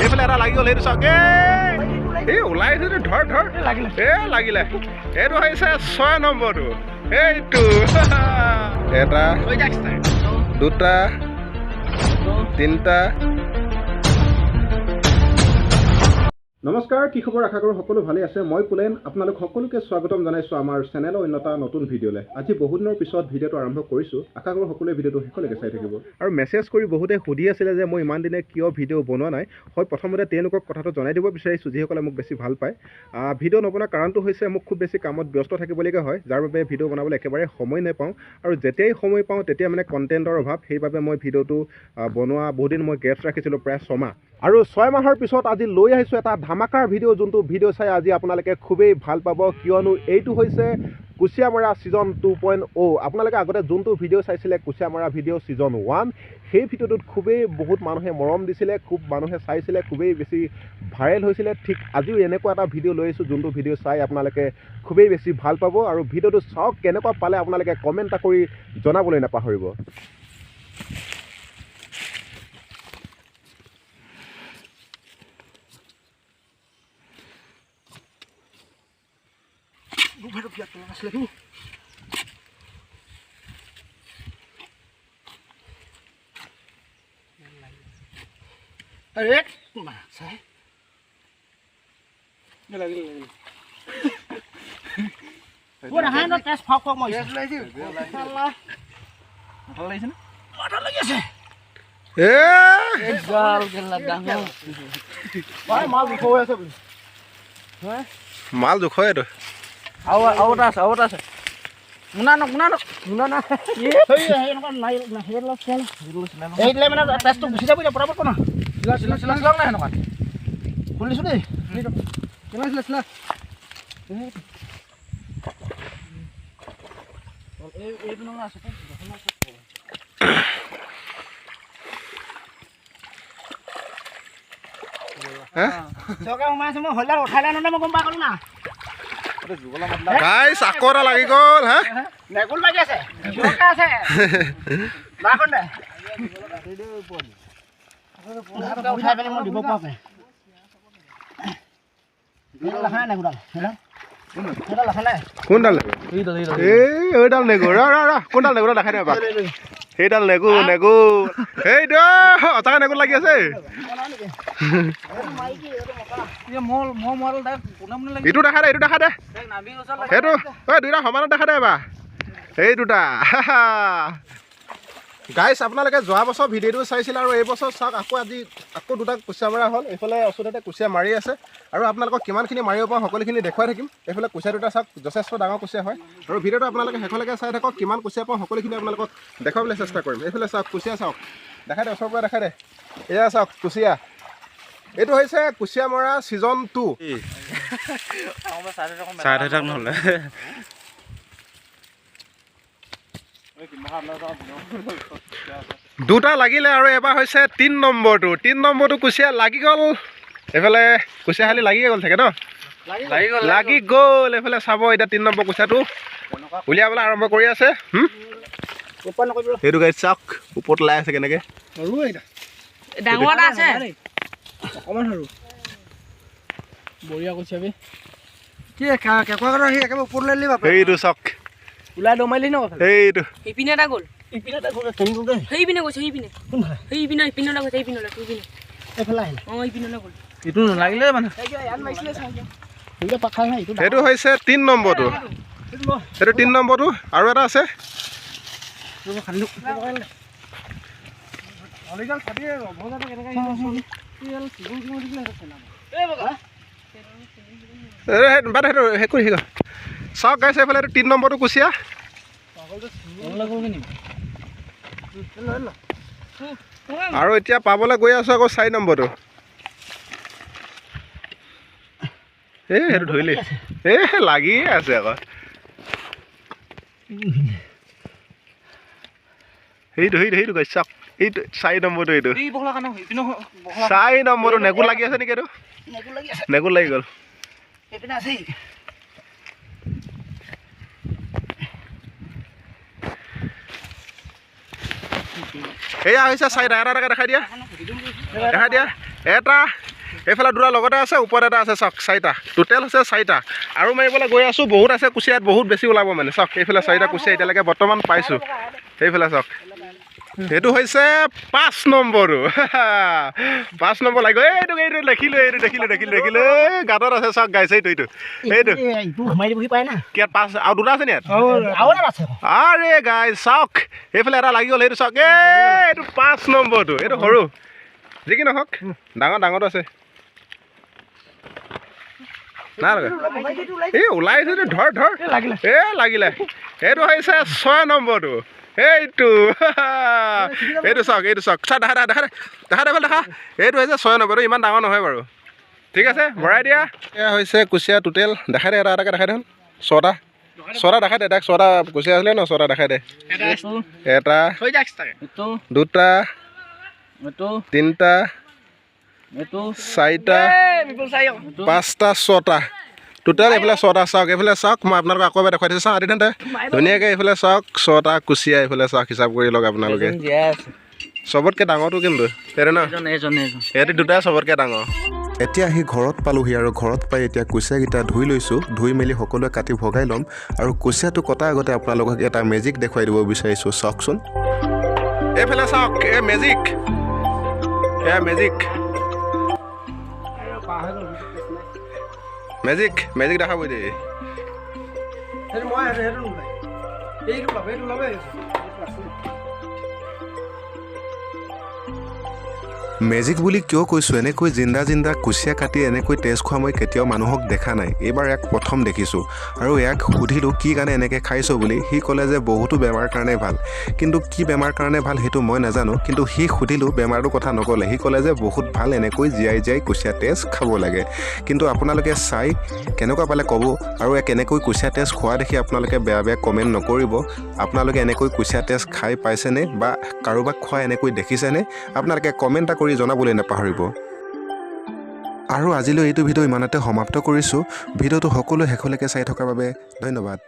এইফালে এটা লাগি গ'ল, এইটো চাওক, এই ওলাইছে, ধৰ ধৰ, এ লাগিলে। এইটো হৈছে 6 নম্বৰটো, এইটো এটা দুটা তিনিটা। নমস্কাৰ, কি খবৰ? আশা কৰোঁ সকলো ভালেই আছে। মই পুলেন, আপোনালোক সকলোকে স্বাগতম জনাইছোঁ আমাৰ চেনেলৰ অন্য এটা নতুন ভিডিঅ'লৈ। আজি বহুত দিনৰ পিছত ভিডিঅ'টো আৰম্ভ কৰিছোঁ, আশা কৰোঁ সকলোৱে ভিডিঅ'টো শেষলৈকে চাই থাকিব। আৰু মেছেজ কৰি বহুতে সুধি আছিলে যে মই ইমান দিনে কিয় ভিডিঅ' বনোৱা নাই। হয়, প্ৰথমতে তেওঁলোকক কথাটো জনাই দিব বিচাৰিছোঁ যিসকলে মোক বেছি ভাল পায়। ভিডিঅ' নবনোৱাৰ কাৰণটো হৈছে মোক খুব বেছি কামত ব্যস্ত থাকিবলগীয়া হয়, যাৰ বাবে ভিডিঅ' বনাবলৈ একেবাৰে সময় নাপাওঁ। আৰু যেতিয়াই সময় পাওঁ তেতিয়া মানে কণ্টেণ্টৰ অভাৱ, সেইবাবে মই ভিডিঅ'টো বনোৱা বহুদিন মই গেপছ ৰাখিছিলোঁ, প্ৰায় 6 মাহ। আৰু 6 মাহৰ পিছত আজি লৈ আহিছোঁ এটা ধামাকাৰ ভিডিঅ', যোনটো ভিডিঅ' চাই আজি আপোনালোকে খুবেই ভাল পাব, কিয়নো এইটো হৈছে কুচিয়া মৰা ছিজন 2.0। আপোনালোকে আগতে যোনটো ভিডিঅ' চাইছিলে কুচিয়া মৰা ভিডিঅ' ছিজন 1, সেই ভিডিঅ'টোত খুবেই বহুত মানুহে মৰম দিছিলে, খুব মানুহে চাইছিলে, খুবেই বেছি ভাইৰেল হৈছিলে। ঠিক আজিও এনেকুৱা এটা ভিডিঅ' লৈ আহিছোঁ যোনটো ভিডিঅ' চাই আপোনালোকে খুবেই বেছি ভাল পাব। আৰু ভিডিঅ'টো চাওক, কেনেকুৱা পালে আপোনালোকে কমেণ্ট এটা কৰি জনাবলৈ নাপাহৰিব। মাল জোখ এইটো। আৰু এটা আছে, আৰু এটা আছে। মুনা ন, মুনা ন, মুনা না। এই দিলে মানে তেজটো গুচি যাব এতিয়া, পটাপট না। চিলা চিলা চিলা চিলা নাই সেনেকুৱা। খুলিছোঁ দেই। চিলা চিলা চিলা। এইটো নহয় আছে। চৰকাৰ সোমাই আছে, মই হ'লে উঠাই লৈ মই গম পাই গ'লো না। গাইছ আকৌ এটা লাগি গ'ল। হা, নেগুল লাগি আছে, আছে উঠাই পেলাই মই দিব পৰাকে। কোনডাল? এই এইডাল নেগুৰ, ৰ ৰ, কোনডাল নেগুৰ দেখাই দে এবাৰ। সেইডাল নেগুৰ, নেগুৰ, সেইটো সঁচাকৈ নেগুৰ লাগি আছে। এইটো দেখা দে, এইটো দেখা দে, সেইটো ঐ দুইটা সমানত দেখা দে এবাৰ, এই দুটা। গাইছ আপোনালোকে যোৱা বছৰ ভিডিঅ'টো চাইছিলে আৰু এই বছৰ চাওক আকৌ আজি আকৌ দুটা কুচিয়া মৰা হ'ল। এইফালে অচুতে কুচিয়া মাৰি আছে আৰু আপোনালোকক কিমানখিনি মাৰিব পাৰোঁ সকলোখিনি দেখুৱাই থাকিম। এইফালে কুচিয়া দুটা চাওক, যথেষ্ট ডাঙৰ কুচিয়া হয়। আৰু ভিডিঅ'টো আপোনালোকে শেষলৈকে চাই থাকক, কিমান কুচিয়া পাওঁ সকলোখিনি আপোনালোকক দেখুৱাবলৈ চেষ্টা কৰিম। এইফালে চাওক কুচিয়া, চাওক, দেখাই দে ওচৰৰ পৰা, দেখাই দে। এয়া চাওক কুচিয়া, এইটো হৈছে কুচিয়া মৰা ছিজন 2। চাই থাক নহ'লে। দুটা লাগিলে আৰু এবাৰ হৈছে 3 নম্বৰটো। 3 নম্বৰটো কুচিয়া লাগি গ'ল। এইফালে কুচিয়া খালি লাগিয়ে গ'ল চাগে ন, লাগি গ'ল। এইফালে চাব এতিয়া 3 নম্বৰ কুচিয়াটো উলিয়াবলৈ আৰম্ভ কৰি আছে। সেইটো গাড়ী চাওক, ওপৰত ওলাই আছে কেনেকৈ। ডাঙৰ এটা আছে, অকণমান সৰু, বঢ়িয়া কুচিয়া। সেইটো চাওক, ওলাই দমাইলি ন, সেইটো ইপিনে এটা গ'ল, ইপিনে এটা গ'ল, কেনি গ'ল? সেইপিনে গৈছে, সেইপিনে, সেইপিনে, ইপিনে এটা গৈছে, সেইপিনে, সেইপিনে, এইফালে আহিলে। অঁ, ইপিনে গ'ল। এইটো নালাগিলে মানে। সেইটো হৈছে 3 নম্বৰটো, সেইটো 3 নম্বৰটো। আৰু এটা আছে, বাদ সেইটো শেষ কৰি চাওক গাইছে। এইফালে এইটো 3 নম্বৰটো কুচিয়া। আৰু এতিয়া পাবলৈ গৈ আছোঁ আকৌ 4 নম্বৰটো। এই সেইটো ধৰিলি, এই লাগিয়ে আছে আকৌ। সেইটো সেইটো সেইটো গাইছে চাওক, এইটো 4 নম্বৰটো, এইটো 4 নম্বৰটো। নেগুৰ লাগি আছে নেকি? এইটো নেগুৰ লাগি গ'ল। এয়া হৈছে চাৰিটা। এটা এটাকৈ দেখাই দিয়া, দেখাই দিয়া। এটা এইফালে দুটা লগতে আছে, ওপৰত এটা আছে। চাওক চাৰিটা, টোটেল হৈছে চাৰিটা। আৰু মাৰিবলৈ গৈ আছোঁ, বহুত আছে কুচিয়াত, বহুত বেছি ওলাব মানে। চাওক এইফালে চাৰিটা কুচিয়া এতিয়ালৈকে বৰ্তমান পাইছোঁ। এইফালে চাওক, এইটো হৈছে 5 নম্বৰটো। 5 নম্বৰ লাগিব। এইটো এইটো দেখিলোঁ, এইটো দেখিলোঁ, দেখিলোঁ, দেখিলোঁ। এই গাঁতত আছে। চাওক গাইছে, এইটো এইটো এইটো কিয়াত 5 আৰু দুটা আছে নি ইয়াত? আৰে গাই চাওক, এইফালে এটা লাগি গ'ল। সেইটো চাওক, এই এইটো 5 নম্বৰটো। এইটো সৰু, যি কি নহওক ডাঙৰ ডাঙৰটো আছে। নাই লগা, এই ওলাইছে। ধৰ ধৰ, এ লাগিলে। এইটো হৈছে 6 নম্বৰটো। এইটো এইটো চাওক, এইটো চাওক, চা দেখা দেখা দেখা দেখা দেখা। এইটো হৈছে 6 নম্বৰটো, ইমান ডাঙৰ নহয় বাৰু। ঠিক আছে, ভৰাই দিয়া। এয়া হৈছে কুচিয়া টোটেল। দেখাই দে, এটা এটাকৈ দেখাই দেখোন। ছটা, ছটা দেখাই দে। তাক ছটা কুচিয়া আছিলে ন, ছটা দেখাই দে। এটা, দুটা, তিনিটা, চাৰিটা, পাঁচটা, ছটা। টোটেল এইফালে ছটা। চাওক এইফালে চাওক, মই আপোনালোকক আকৌ এবাৰ দেখুৱাই দিছোঁ। চাওঁ আদিতে ধুনীয়াকৈ এইফালে চাওক, ছটা কুচিয়া এইফালে চাওক। হিচাপ কৰি লওক আপোনালোকে। চবতকৈ ডাঙৰটো কিন্তু সেইটো ন, সিহঁতি দুটাই চবতকৈ ডাঙৰ। এতিয়া আহি ঘৰত পালোহি আৰু ঘৰত পাই এতিয়া কুচিয়াকেইটা ধুই লৈছোঁ। ধুই মেলি সকলোৱে কাটি ভগাই ল'ম। আৰু কুচিয়াটো কটাৰ আগতে আপোনালোকক এটা মেজিক দেখুৱাই দিব বিচাৰিছোঁ, চাওকচোন। এইফালে চাওক, এই মেজিক, এয়া মেজিক, মেজিক, মেজিক দেখাব দেই। মেজিক বুলি কিয় কৈছোঁ, এনেকৈ জিন্দা জিন্দা কুচিয়া কাটি এনেকৈ তেজ খোৱা মই কেতিয়াও মানুহক দেখা নাই, এইবাৰ ইয়াক প্ৰথম দেখিছোঁ। আৰু ইয়াক সুধিলোঁ কি কাৰণে এনেকৈ খাইছ বুলি, সি ক'লে যে বহুতো বেমাৰ কাৰণে ভাল। কিন্তু কি বেমাৰ কাৰণে ভাল সেইটো মই নাজানো, কিন্তু সি সুধিলোঁ বেমাৰটোৰ কথা নক'লে। সি ক'লে যে বহুত ভাল, এনেকৈ জীয়াই জীয়াই কুচিয়া তেজ খাব লাগে। কিন্তু আপোনালোকে চাই কেনেকুৱা পালে ক'ব। আৰু ইয়াক এনেকৈ কুচিয়া তেজ খোৱা দেখি আপোনালোকে বেয়া বেয়া কমেণ্ট নকৰিব। আপোনালোকে এনেকৈ কুচিয়া তেজ খাই পাইছেনে বা কাৰোবাক খোৱা এনেকৈ দেখিছেনে? আপোনালোকে কমেণ্ট এটা কৰি জনাবলৈ নাপাহৰিব। আৰু আজিলৈ এইটো ভিডিঅ' ইমানতে সমাপ্ত কৰিছোঁ। ভিডিঅ'টো সকলোৱে শেষলৈকে চাই থকাৰ বাবে ধন্যবাদ।